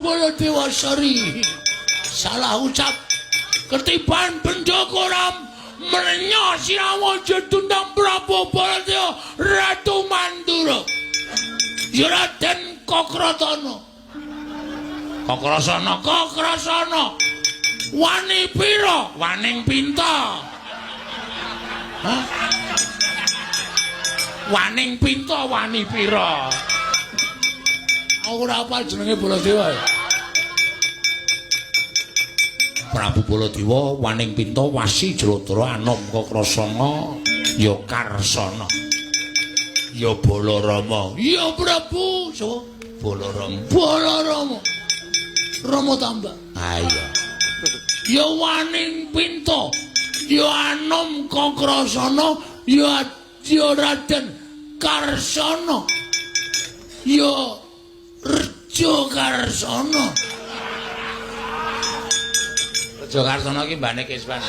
Baladewa, sorry. Salah ucap. Ketiban benda koram mrenya sirawa jedundang Prabu Baladewa Ratu Mandura. Ya Raden Kokratana. Kokrasana, Kokrasana. Wani pira? Waning pinta. Hah? Waning pinta, wani pira? Aku ora hafal jenenge Baladewa. Prabu Baladewa waning pinta wasi jlodra anom Kokrasana ya Karsana. Ya Balarama. Ya Prabu, sapa? Balarama. Balarama. Rama tambah. Ha iya. Ya waning pinta, ya anom Kokrasana, ya ya Raden Karsana. Ya Rejo Karsana. Rejo Karsana iki mbane Kiswan.